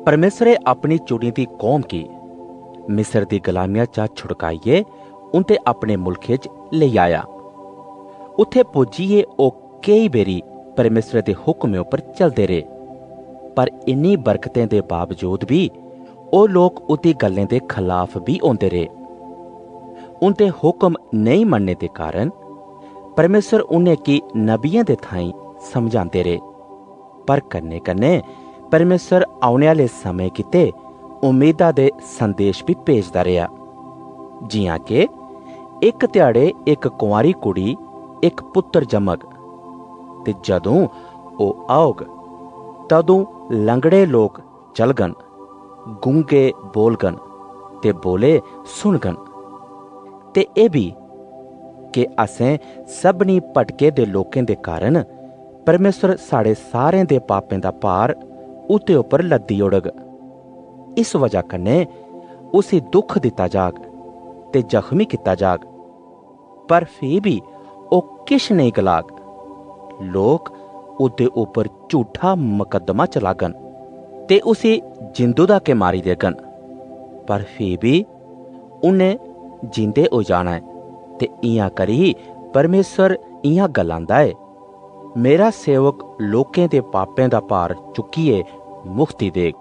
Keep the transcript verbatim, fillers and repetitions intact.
परमेसरे अपनी चुनी दी कौम गी मिस्र दी गलामिया चा छुड़काइयै उंदे अपने मुल्खे च लेई आया। उत्थे पुज्जियै ओह केई बेरी परमेसरे दे हुक्में उपर चलदे रेह, पर इन्नी बरकतें दे बावजूद बी ओह लोक उदी गल्लें दे खलाफ बी होंदे रेह। उंदे हुक्म नेई मनने दे कारण परमेसर उनेंगी नबियें दे थाई समझांदे रेह, पर कन्ने-कन्ने परमेसर औने आले समें गितै उम्मीदा दे संदेश बी भेजदा रेहा। जियां के इक ध्याड़े इक कुंवारी कुड़ी इक पुत्तर जमग, ते जदूं ओह औग, तदूं लंगड़े लोक चलगन, गूंगे बोलगन, ते बोले सुनगन। ते एह बी के असें सबनी भटके दे लोकें दे कारण परमेसर साड़े सारें दे पापें दा भार उते उपर लद्दी ओड़ग। इस वजह कन्ने उसी दुख दिता जाग ते जख्मी किता जाग, पर फी भी ओह किश नेई गलाग। लोक उदे उपर झूठा मकदमा चलागन ते उसी जिंदू दा के मारी देगन, पर फी भी उन्हें जिंदे होई जाना ऐ। ते इयां करी परमेसर इयां गलांदा ऐ, मेरा सेवक लोकें दे पापें दा भार चुक्कियै मुक्ति देग।